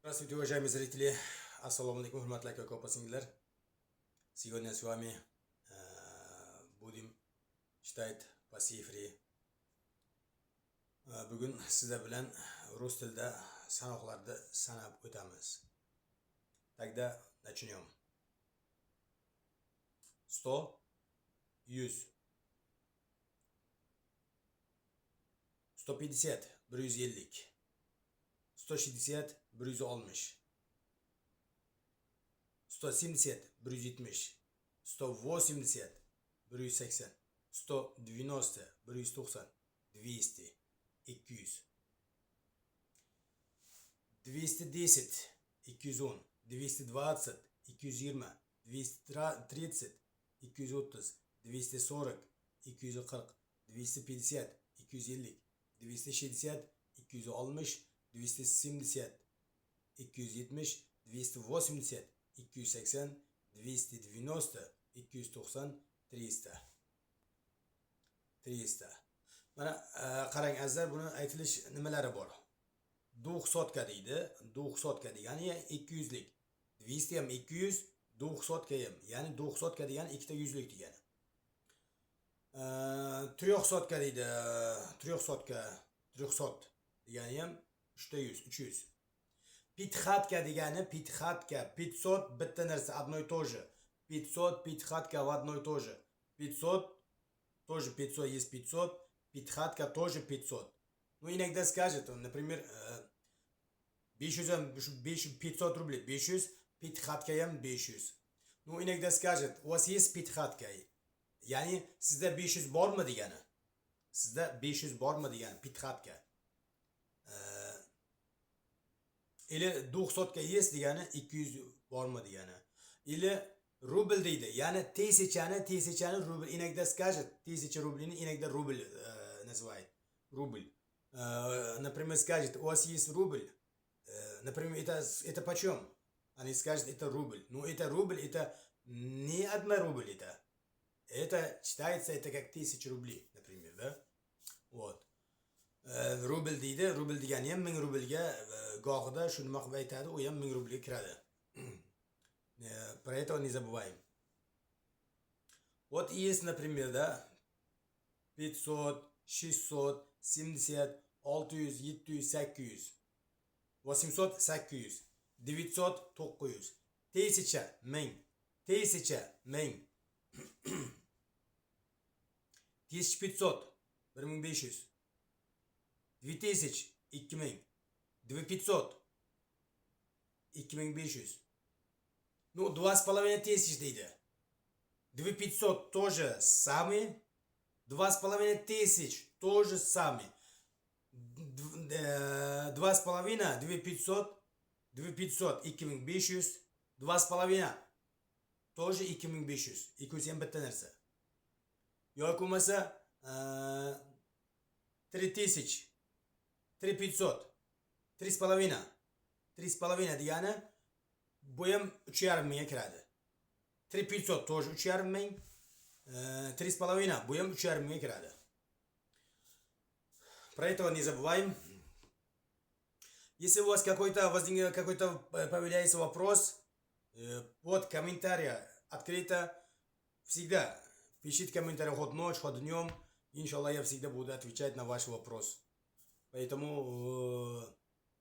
Здравствуйте, уважаемые зрители. Assalomu alaykum, hurmatli aka opa singillar. Сегодня с вами будем читать по цифре. Bugun sizlar bilan rus tilida sanoqlarni sanab o'tamiz. Тогда начнем. 100, 100, 150, 150, 160, 160, 170, 170, 180, 180, 190, 190, 200, 200, 210, 210, 220, 220, 230, 230, 240, 240, 250, 250, 260, 260, 270, 270, 280, 280, 290, 290, 300. 300. Mana qarang, azizlar, buni aytilish nimalari bor. Двухсотка deydi. Двухсотка degani 200 lik. 200 ham 200, двухсотка ham, ya'ni двухсотка degani ikkita yuzlik degani. Трехсотка deydi. Трехсотка, трехсот degani ham uchta yuz, 300. Пятихатка degani пятихатка, 500 bitta narsa, одно и то же. 500, пятихатка в одно и то же. 500 тоже 500 есть 500, пятихатка тоже 500. Ну, иногда скажет, он, например, 500 ham, 500, 500 рублей, 500, пятихатка ham 500. Ну, иногда скажет: "У вас есть пятихатка?" Ya'ni sizda 500 bormi degani. Sizda 500 bormi degani пятихатка. Или двухсотка есть degani 200 bormi degani. Или rubl deydi. Ya'ni тысяча ni, тысяча ni rubl иногда скажет, тысяча рублей иногда рубль называет. Рубль. Например, скажет: "У вас есть рубль?" Например, это почем? Они скажут: "Это рубль". Ну, это рубль, это не одна рубль это. Это читается, это как 1000 рублей, например, да? Вот. Rubl deydi, rubl degani ham 1000 rublga gohida shu nima qilib aytadi, u ham 1000 rublga kiradi. Про это не забываем. Вот есть, например, да, 500, 600, 70, 600, 700, 800, 800, 800, 900, 900, 1000, 1000, 1000, 1000, 1500, 1500, 2000, 2000, 2500, 2500. Ну, 2,5 тысяч deydi. 2500 тоже самый. 2,5 тысяч тоже самый. 2,5, 2500, 2500, 2500, 2,5 тоже 2500. Ikkovsi ham bitta narsa. Yoki bo'lmasa 3000, 3500, 3,5, 3,5 degani bu ham 3,5 mingga kiradi. 3500 тоже 3,5 ming, 3,5 bu ham 3,5 mingga kiradi. Про этого не забываем. Если у вас какой-то возник, какой-то появляется вопрос, под комментарий открыто всегда пишите комментарий, хоть ночь, хоть днем. Иншаллах, я всегда буду отвечать на ваш вопрос. Поэтому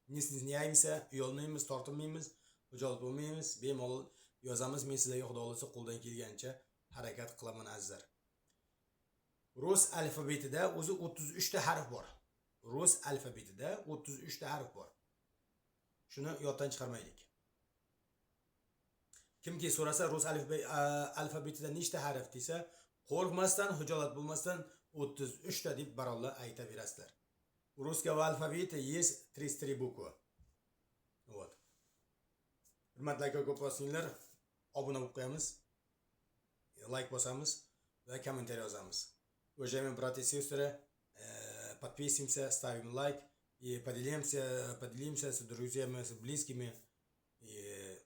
не стесняемся, uyalmaymiz, tortinmaymiz, xijolat bo'lmaymiz, bemalol yozamiz. Men sizlarga, xudo xohlasa, qo'ldan kelgancha harakat qilaman, azizlar. Rus alfabetida o'zi 33 ta harf bor. Rus alfabetida 33 ta harf bor. Shuni yoddan chiqarmaylik. Kimki so'rasa, rus alfabetida nechta harf desa, qo'rqmasdan, xijolat bo'lmasdan 33 ta deb barolla aytaverasizlar. У русского алфавита есть 33 буквы. Вот. Hurmatli aka opa singillar, obuna bo'lib qo'yamiz. Layk bosamiz va kommentariy yozamiz. Уважаемые братья и сестры, подписываемся, ставим лайк и поделимся с друзьями, с близкими. И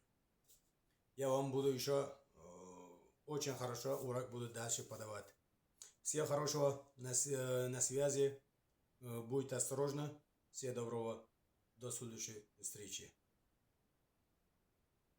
я вам буду еще очень хорошо урок буду дальше подавать. Всего хорошего, на связи. Будьте осторожны. Всего доброго. До следующей встречи.